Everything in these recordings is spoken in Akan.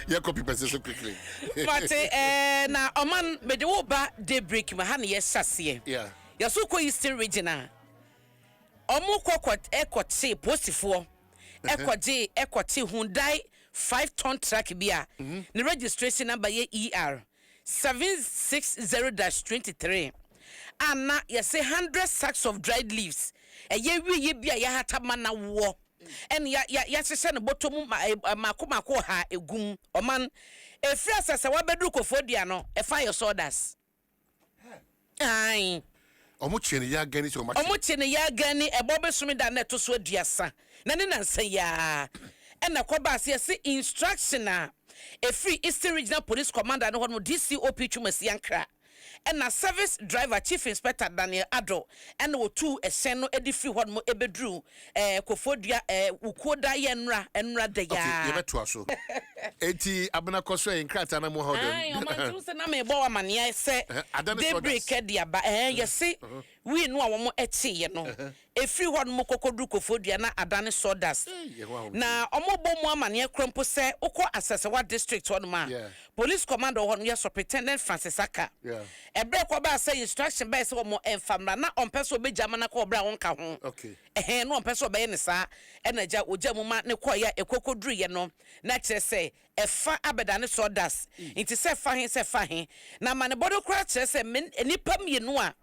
Yɛkɔ pipɛsɛ so quickly. Mate. Na ɔman mede wo ba Daybreak mu ha ne yɛhyɛ aseɛ. Yɛso kɔ Eastern Region a, ɔmo kɔ ɛkɔkye posifoɔ, ɛkɔgye ɛkɔkye Hyundai 5-ton truck bi a ne registration number yɛ ER 760-23 a na yɛsɛ 100 sacks of dried leaves, ɛyɛ wie bi a yɛahata ma na woɔ ɛne yɛahyehyɛ no bɔtɔ mu ma mako mako ha egum. Ɔman efiri asase wabɛduru Koforidua no, ɛfa yɛ sawdust ayi. Ɔmo kyerɛ ne yɛ agani sɛ ɔmo akye. Ɔmo kye ne yɛ agani. Ɛbɔ bɛsumi da na ɛto so 30 na ne nansa yaa ɛna kɔba ase. Yɛsɛ instruction a efiri Eastern Regional Police Commander no hɔ no, DCOP Twumasi Ankra, ɛna service driver Chief Inspector Daniel Ado, ɛna wɔtu ɛhyɛn no de firi hɔ nom ɛbɛduru Koforidua wukuo da yɛ nnura nnura da yaa. Yɛbɛtoa so. Eti Abena, kɔ so. Ɛyɛ nkrataa na mo ha. Ayi, ɔmo nti sɛ na mebɔ wɔ amaneɛ sɛ Ada ne daybreak sawdust. De aba yɛse wii no a wɔn ɛkyeeɛ no efiri hɔ nom kɔkɔduru Koforidua na adane sawdust. Yɛ ho ahom. Na ɔmo bɔ mu amaneɛ kora mpo sɛ wokɔ Asɛsɛwa District hɔ nom a, police commander wɔ hɔ nom yɛ Superintendent Francis Aka. Ɛberɛ kɔbaa sɛ instruction bɛyɛ sɛ wɔn ɛmfa mmra na ɔmpɛ sɛ ɔbɛgya ma no kɔ ɔberɛ a wɔnka ho. Ɛhɛn, na ɔmpɛ sɛ ɔbɛyɛ ne saa, ɛna gya ogya mu ma ne kɔɔyɛ a ɛkɔkɔduruyɛ no na kyerɛ sɛ ɛfa abɛda ne sawdust. Nti sɛ fa he, sɛ fa he na amanebɔ no koraa kyerɛ sɛ nnipa mmienu a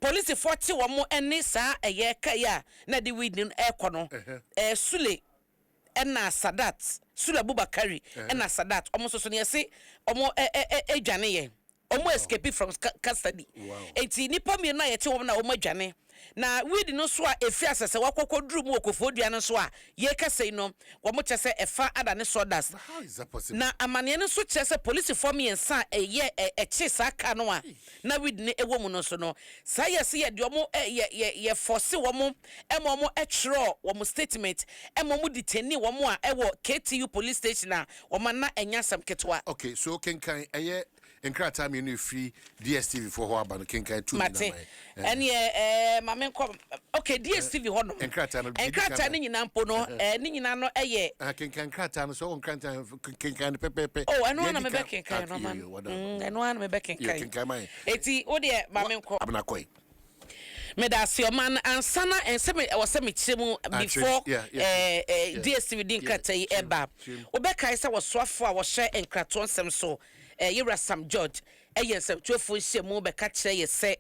polisifoɔ te wɔn ne saa ɛyɛ kaa a na de weed no ɛrekɔ no, Sule ɛna Sadat, Sule Abubakari ɛna Sadat, ɔmo nso so no yɛse ɔmo ɛ ɛ ɛ adwane yɛ ɔmo escape from custody. Eti nipa mmienu a yɛte wɔn na wɔn adwane na weed no nso a efi asɛsɛ wakɔkɔ duru mu wɔ Koforidua no nso a yɛkasa yi no, wɔn kyɛ sɛ ɛfa ada ne sawdust. But how is that possible? Na amaneɛ no nso kyerɛ sɛ polisifoɔ mmiɛnsa a ɛyɛ ɛkye saa kaa no a na weed no ɛwɔ mu no nso no, saa yɛ sɛ yɛde ɔmo ɛ yɛ yɛ yɛ fɔse wɔn ɛma ɔmo ɛtwerɛ wɔn statement, ɛma ɔmo detain wɔn a ɛwɔ KTU police station a wɔn ana ɛnya asɛm ketewa. Okay, so kenkan ɛyɛ nkrataa mmienu efiri DSTV foɔ hɔ aba no, kenkan tu. Mate. Ɛneɛ maame nkɔ, okay, DSTV hɔ nom. Nkrataa no, deɛ edi nkrataa kan no nyinaa mpo no, ne nyinaa no ɛyɛ Ah, kenkan nkrataa no sɛ ɔwɔ nkrataa, kenkan no pɛpɛɛpɛ. Oh, ɛno Deɛ ana edi kan- mebɛkenkan Ah, no man. yo, yo, wada. Ɛno ana Yo, mebɛkenkan. Kenkan ma yɛn. Eti wo deɛ, maame nkɔ. Abena kɔe. Meda ase, ɔman. Ansa na ɛnsɛ me ɛwɔ sɛ mekyerɛ mu before DSTV di nkrataa yi ɛba. Kyerɛ mu. Wobɛkae sɛ wɔsoafoɔ a wɔhyɛ nkratoɔ nsɛm so, yɛwura Sam George, ɛyɛ nsɛmtwerɛfoɔ nhyia mu bɛka kyerɛ yɛ sɛ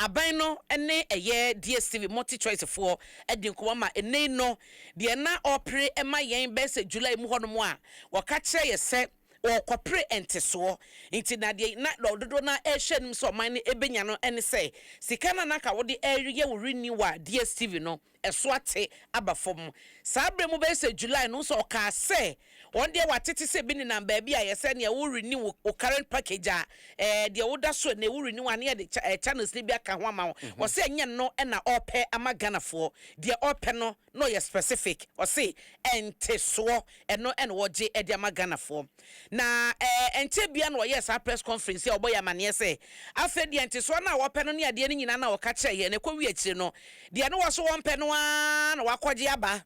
aban no ne ɛyɛ DSTV MultiChoice foɔ ɛdi nkɔmmɔ ma ɛnɛ no deɛ na ɔpere ɛma yɛn bɛyɛ sɛ July mu hɔnom a wɔka kyerɛ yɛ sɛ wɔkɔpere ntesoɔ. Nti na deɛ na dodoɔ no ɛhyɛ no sɛ ɔman no ɛbɛnya no ɛne sɛ sika no anaka wode ɛyɛ wo renew a DSTV no ɛso ate aba fam. Saa berɛ mu bɛyɛ sɛ July no nso, ɔkaa sɛ wɔn deɛ watete sɛ bi nenam baabi a yɛsɛ nea wo renew wo current package a deɛ woda so na wo renew a ne yɛde channels ne bi aka ho ama wo. Wɔsɛ ɛnyɛ no ɛna ɔpɛ ama Ghanafoɔ. Deɛ ɔpɛ no na ɔyɛ specific, ɔse ɛntesoɔ, ɛno ɛna wɔgye ɛde ama Ghanafoɔ. Na ɛnkyɛ bia na ɔyɛ saa press conference a ɔbɔ yɛ amaneɛ sɛ afei deɛ ntesoɔ no a wɔpɛ no ne adeɛ no nyinaa na ɔka kyerɛ yɛn no ɛkɔ wi akyire no, deɛ no wɔ so wɔmpɛ no ara na wakɔgye aba.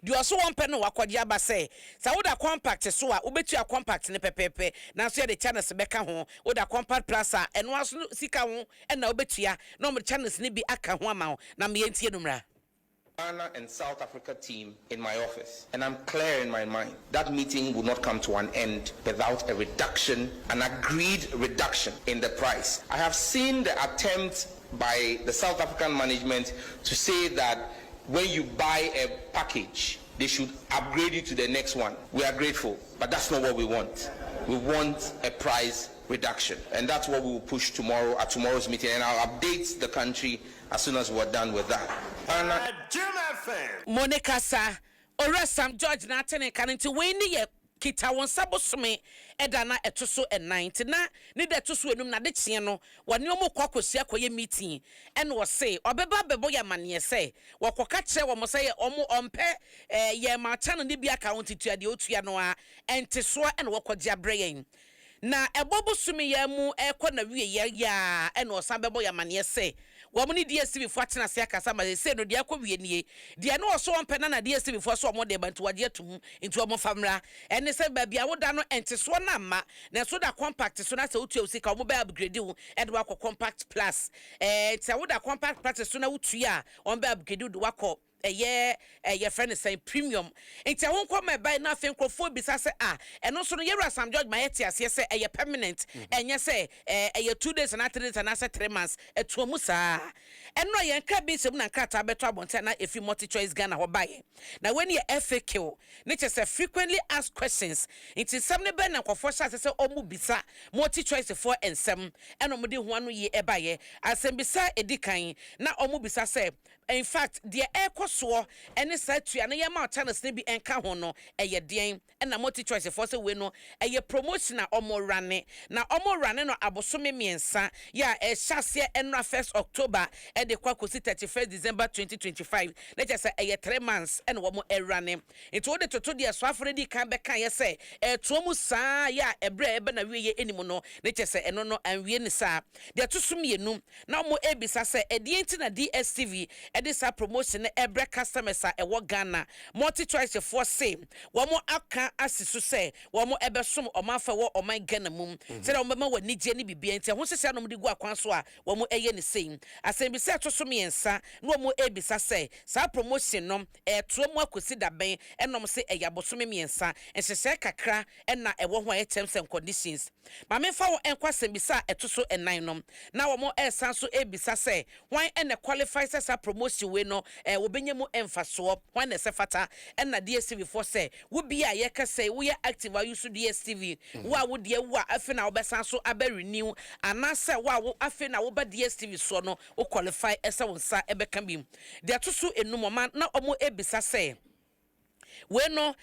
Deɛ ɔso wɔmpɛ no wakɔgye aba sɛ woda Compact so a, wobɛtua Compact ne pɛpɛɛpɛ, nanso yɛde channels bɛka ho. Woda Compact Plus a, ɛno aso no sika ho ɛna wobɛtua na ɔmo channels ne bi aka ho ama wo. Na mmea no mmra. Ghana and South Africa team in my office, and I'm clear in my mind that meeting will not come to an end without a reduction, an agreed reduction in the price. I have seen the attempt by the South African management to say that when you buy a package, they should upgrade you to the next one. We are grateful, but that's not what we want. We want a price reduction, and that's what we will push tomorrow at tomorrow's meeting, and I'll update the country as soon as we're done with that. Ghana Jim FM. Mo ne kasa Owura Sam George na ate ne nka no. Nti wei ne yɛ kita wɔn nsa bosome ɛda na ɛto so 4, nti na ne da ɛto so 5 na de kyeɛ no wɔne wɔn kɔ akɔsia akɔyɛ meeting, ɛna wɔse ɔbɛba abɛbɔ yɛ amaneɛ sɛ wɔkɔka kyerɛ wɔn sɛ yɛ wɔn ɔmpɛ yɛn ma channel ne bi aka wɔn titua deɛ otua no a ɛntesoɔ ɛna wɔkɔgye abrɛ yɛn. Na ɛbɔ bosome yɛn mu ɛkɔ na wie yɛ yaa, ɛna ɔsan bɛbɔ yɛ amaneɛ sɛ Wɔn ne DSTV foɔ atena ase akasa ma seesei no deɛ akɔ wie nie. Deɛ na ɔso ɔmpɛ no na DSTV foɔ so wɔn de ba nti wɔagye atom nti wɔn mfa mmra. Ɛne sɛ baabi a woda no ntesoɔ no amma nanso woda compact so na sɛ wotua wo sika a wɔn bɛ upgrade wo de wo akɔ compact plus. Ɛɛ nti sɛ woda compact plus so na wotua a wɔn bɛ upgrade wo de wo akɔ ɛyɛ ɛ yɛfrɛ no sɛn premium nti ɛho nkɔmɔ ɛbae na afei nkurɔfoɔ bisa sɛ ah ɛno nso no yɛwura Sam George ma yɛte aseɛ sɛ ɛyɛ permanent ɛnyɛ sɛ ɛ ɛyɛ 2 days anaa 3 days anaasɛ 3 months. Ɛtoa mu saa. Ɛno a yɛn kra bi nsɛm na nkrataa bɛtɔ abɔnten na ɛfiri MultiChoice Ghana hɔ baeɛ na wei ne yɛ FAQ ne kyɛ sɛ frequently asked questions. Nti nsɛm ne bɛn na nkurɔfoɔ hyɛ ase sɛ ɔmo bisa MultiChoice foɔ nsɛm ɛna ɔmo de ho ano yie ɛbaeɛ. Asɛmbisa edi kan na ɔmo bisa sɛ in fact deɛ ɛrekɔ soɔ ɛne saa tua no yɛma channels no bi ɛnka ho no ɛyɛ deɛn? Ɛna MultiChoice foɔ sɛ wei no ɛyɛ promotion a ɔmo run na ɔmo run no abosome 3 yɛ a ɛhyɛ aseɛ ɛnora 1st October ɛde kɔ akɔsi 31st December 2025, na kyerɛ sɛ ɛyɛ 3 months ɛna wɔn ɛrun. Nti wɔde toto deɛ soafo no di kan bɛka yɛ sɛ ɛtoa mu saa yɛ a ɛbrɛ a ɛbɛ na wie yɛ anim no ne kyerɛ sɛ ɛno no anwie ne saa. Deɛ ɛto so mmienu na wɔn ebisa sɛ ɛdeɛ nti na DSTV ɛde saa promotion no ɛbrɛ customers a ɛwɔ Ghana? MultiChoice foɔ se wɔn aka asi so sɛ wɔn ɛbɛsom ɔmanfo ɛwɔ ɔman Ghana mu sɛdeɛ wɔn bɛma wɔn anigye ne biribiara, nti ɛho hyehyɛ na wɔn de gu akwan so a wɔn ɛyɛ ne sei. Asɛmbisa ɛto so mmiɛnsa na wɔn ebisa sɛ saa promotion no ɛtoa mu akɔsi dabɛn? Ɛnam sɛ ɛyɛ abosome 3, nhyehyɛ kakra ɛna ɛwɔ ho a ɛyɛ terms and conditions. Maame fa wɔn ɛnkɔ asɛmbisa a ɛto so ɛnan no na wɔn ɛresan so ebisa sɛ wɔn ɛna qualify sɛ saa promotion wei no wɔbɛnya mu ɛmfasoɔ, wɔn na ɛsɛ fata? Ɛna DSTV foɔ sɛ wo bi a yɛka sɛ woyɛ active a use DSTV, wo a wodeɛ wo a afei na wobɛsan so abɛ renew anaasɛ wo a wo afei na woba DSTV soɔ no, wo qualify ɛsɛ wo nsa ɛbɛka bi. Deɛ ɛto so enum ɔma na wɔn ebisa sɛ wei no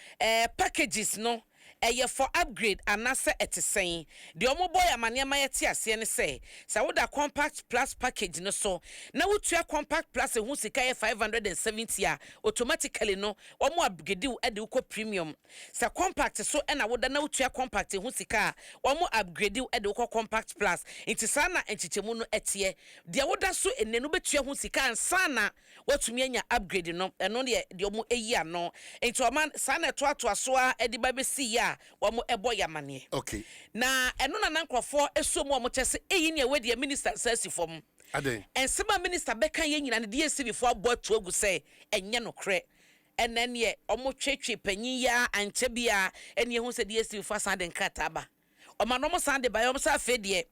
packages no ɛyɛ for upgrade anaasɛ ɛte sɛn? Deɛ ɔmo bɔ yɛ amanneɛma yɛte aseɛ ne sɛ sɛ woda Compact Plus package no so na wotua Compact Plus ho sika yɛ 570 a, automatically no wɔn upgrade wo ɛde wokɔ Premium. Sɛ Compact so ɛna woda na wotua Compact ho sika a, wɔn upgrade wo ɛde wokɔ Compact Plus. Nti saa na nkyekyɛmu no ɛteɛ. Deɛ woda so ene no bɛtua ho sika ansa na watumi anya upgrade no. Ɛno deɛ deɛ ɔmo ayi ano nti ɔma saa na ɛtoatoa so a ɛde ba bɛsi yi a wɔn ɛbɔ yɛ amaneɛ. Na ɛno na na nkurɔfoɔ ɛso mu a wɔn kyɛ sɛ eyi nea wɔadi minister nsa asi fam. Aden? Nsɛm a minister bɛka yɛ nyina no, DSTV foɔ abɔ ato agu sɛ ɛnyɛ nokorɛ. Ɛnɛ neɛ ɔmo twetwe panyin yi a ankyɛ bia ɛne ehu sɛ DSTV foɔ asan de nkrataa ba ɔma no. Ɔmo san de ba yɛ ɔmo sɛ afei deɛ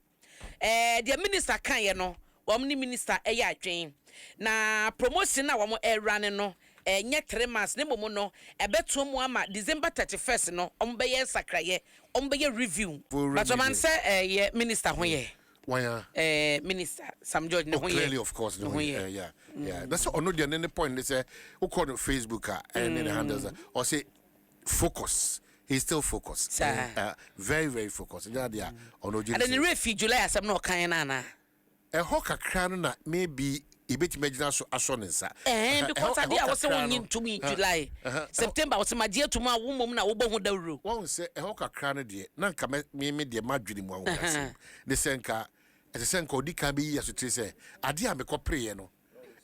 deɛ minister kan yɛ no, wɔn ne minister ɛyɛ adwen na promotion a wɔn ɛwura ne no ɛnyɛ 3 months ne mmom no ɛbɛto mu ama December 31st no wɔn bɛyɛ nsakrayɛ, wɔn bɛyɛ review. For but ɔman remedy. Sɛ ɛyɛ minister ho yɛ Why? Minister Sam George ne Oh, ho yɛ. clearly, of course, no, Ne ho yɛ. Yeah. That's ɔno deɛ ne point ne sɛ wokɔ no Facebook a ɛne ne handles a ɔsɛ focus. He's still focused. Saa. Very very focused. Nyɛ adeɛ a ɔno gye ade ne werɛ fi July asɛm na ɔkan no anaa? Ɛhɔ kakra no na maybe ebetumi agyina so asɔ ne nsa. Because adeɛ a Ɛhɔ wɔsɛ kakra wonye no, ntom in July, September wɔsɛ magye atom a wo mmom na wobɔ ho dawuro. Wɔn sɛ ɛhɔ kakra no deɛ na nka me deɛ madwene mu ahobrɛase ne sɛ nka ɛsɛ sɛ nka ɔdi kan bɛyi asotire sɛ adeɛ a mekɔpereeɛ no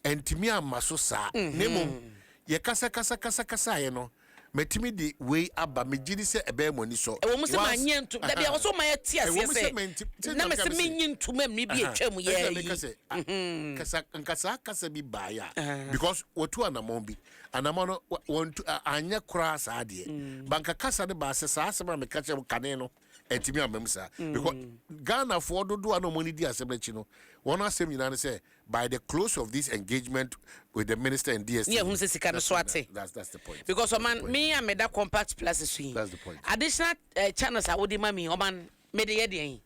ɛntumi amma so saa, na mmom yɛkasa kasa kasa kasaeɛ no matumi de wei aba, megye di sɛ ɛbɛyɛ mo ani sɔ. Ɛwɔ mu sɛ Once- manyɛ ntom dabi a wɔsɛ ɔma yɛte Ɛwɔ aseɛ mu sɛ sɛ na meka mesɛ me sɛ- menye ntom a mmere bi atwa mu Ɛsɛ yɛ meka yi sɛ, kasa nkasa kasa bi baeɛ a because wɔtu anammɔn bi, anammɔn no wɔntu anyɛ koraa saa deɛ banka kasa no baa sɛ saa asɛm a meka kyerɛ mo kane no ɛntumi amma mu saa, because Ghanafoɔ dodoɔ a na ɔmo ani di asɛm no akyi no, wɔn asɛm nyinaa ne sɛ by the close of this engagement with the minister and DSTV Ne yɛhu sɛ sika no so ate. That's the point. Because That's the ɔman point. me a meda Compact Plus so yi, That's the point. additional channels a wode ma mi, ɔman mede yɛ deɛn?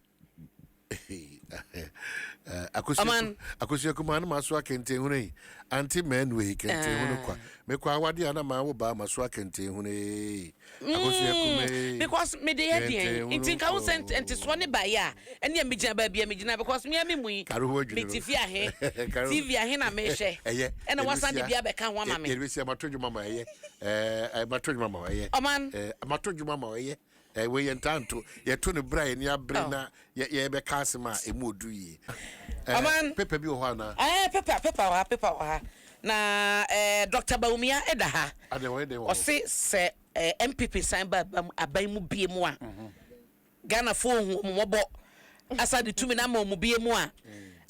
Ɔman. Akosua kuma no maso akɛntɛnhunu yi ante manu yi kɛntɛnhunu kwa mekɔ awade a na maa wo baa maso akɛntɛnhunu yi Akosua kuma yi. Because mede yɛ deɛn? Kɛntɛnhunu Nti nka wo sɛ kɔ. ntesoɔ ne baeɛ a ɛne a megyina baabi a megyina because mea me mu yi Kare ho adwene no. mete fie ahe, TV ahe na mehwɛ? Ɛyɛ Ɛna wasan de bi abɛka ho ama me. Yɛde bɛsia mato dwuma ma ɛyɛ mato dwuma ma ɛyɛ. Ɔman. Mato dwuma ma ɛyɛ. Wei yɛntaa nto. Yɛto no berɛ a yɛn ani abere na yɛrebɛka asɛm a ɛmu ɔduru yie. Ɔman. Paper bi wɔ hɔ anaa? Ɛɛ, paper, paper wɔ ha, paper wɔ ha. Na ɛɛ, Doctor Bawumia da ha. Adɛn, ɔyɛ dɛn wɔ hɔ? Ɔse sɛ ɛɛ NPP san ba aban mu bie mu a, Ghanafoɔ hu wɔn mmɔbɔ asa de tumi no ama wɔn bie mu a,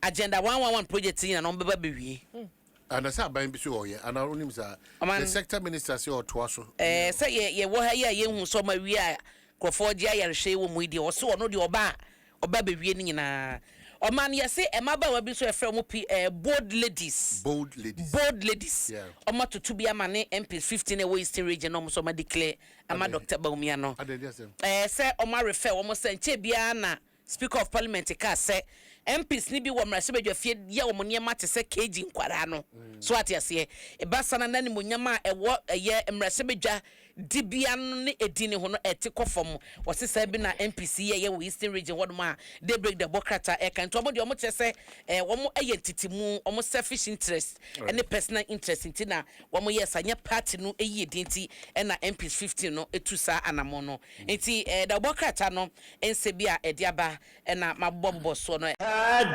Agenda 111 project nyina no wɔn bɛba bɛwie. Ana sɛ aban bi so ɔyɛ ana wonim saa? Ɔman. The sector minister sɛ ɔtoa so. Ɛɛ sɛ yɛ yɛwɔ ha yi a yɛnhu sɛ ɔma wie a nkurɔfoɔ gye ayarehwɛ yi wɔ mu yi deɛ ɔse ɔno deɛ ɔba a ɔba bɛwie ne nyinaa. Ɔman yɛse mmabaawa bi nso yɛfrɛ wɔn pi ɛɛ bold ladies. Bold ladies. Bold ladies. Yeah. Ɔmo atoto bi ama ne MPs 15 a ɛwɔ Eastern Region na ɔmo nso ɔmo adeclare ama Adɛn? Doctor Bawumia no. Adɛn de asɛm? Ɛɛ sɛ ɔmo arefɛ wɔn sɛ nkyɛ biara na Speaker of Parliament kaa sɛ MPs no bi wɔ mmarahyɛbadwafie yɛ wɔn nneɛma te sɛ KG nkwadaa no. So wate aseɛ? Ɛba saa no a na animuonyam a ɛwɔ ɛyɛ mmarahyɛbadwa dibea no ne edin no ho no ɛte kɔ fam. Wɔse saa bi na MPs yi yɛyɛ wɔ Eastern Region hɔnom a Daybreak de ɛbɔ krataa ɛka. Nti wɔn deɛ wɔn kyerɛ sɛ ɛɛ wɔn yɛ ntetemu, wɔn selfish interest ne personal interest nti na wɔn yɛɛ saa, nyɛ party no yiedie nti na MPs 15 no tu saa anamɔn no. Nti ɛɛ dawubɔ krataa no nsɛ bi a ɛde aba na mabobɔbobɔ soɔ no.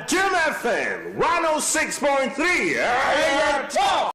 Jim FM 106.3 ɛyɛ top.